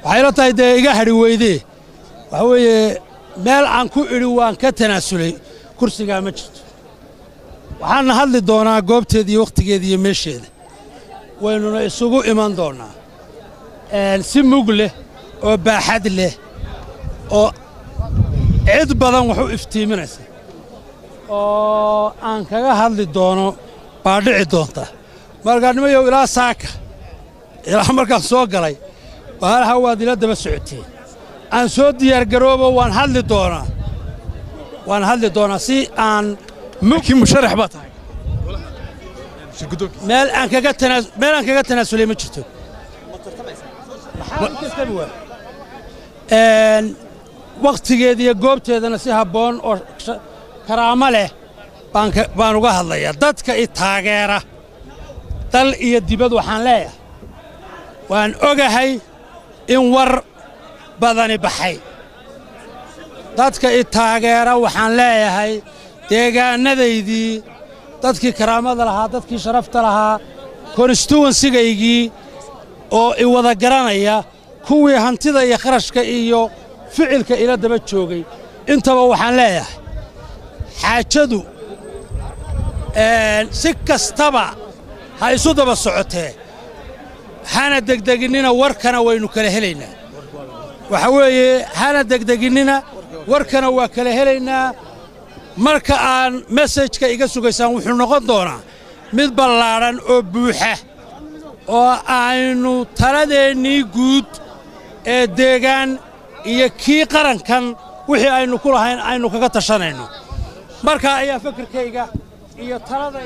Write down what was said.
Waxay la tahay dee iga hadhi weydee. Waxa weeye, meel aan ku idhi waan ka tanaasulay kursigaa ma jirto. Waxaanna hadli doonaa goobteeda iyo wakhtigeeda iyo meesheeda, waynuna isugu iman doonnaa si mug leh oo baaxad leh oo cid badan wax u iftiiminaysa oo aan kaga hadli doono baa dhici doonta. Markaa nimayow, ilaa saaka, ilaa markaan soo galay baalaha waad ila daba socoteen. Aan soo diyaargaroobo, waan hadli doonaa, waan hadli doonaa si aan Laakiin musharax baa tahay. Meel aan kaga tanaasulay ma jirto. Wakhtigeeda iyo goobteedana si habboon oo karaamo leh baan uga hadlayaa. Dadka i taageera dal iyo dibad waxaan leeyahay, waan ogahay in war badani baxay. Dadka i taageera waxaan leeyahay, deegaannadaydii, dadkii karaamada lahaa, dadkii sharafta lahaa, constituency-gaygii oo i wada garanaya, kuwii hantida iyo kharashka iyo ficilka ila daba joogay, intaba waxaan leeyahay, xaajadu si kastaba ha isu daba socotee, hana degdeginnina, warkana waynu kala helaynaa. Waxa weeye, hana degdeginnina, warkana waa kala helaynaa. Marka aan message-ka iga sugaysaan wuxuu noqon doonaa mid ballaadhan oo buuxa oo aynu taladeennii guud ee deegaan iyo kii qarankan wixii aynu ku lahayn aynu kaga tashanayno. Marka ayaa fakirkayga iyo talada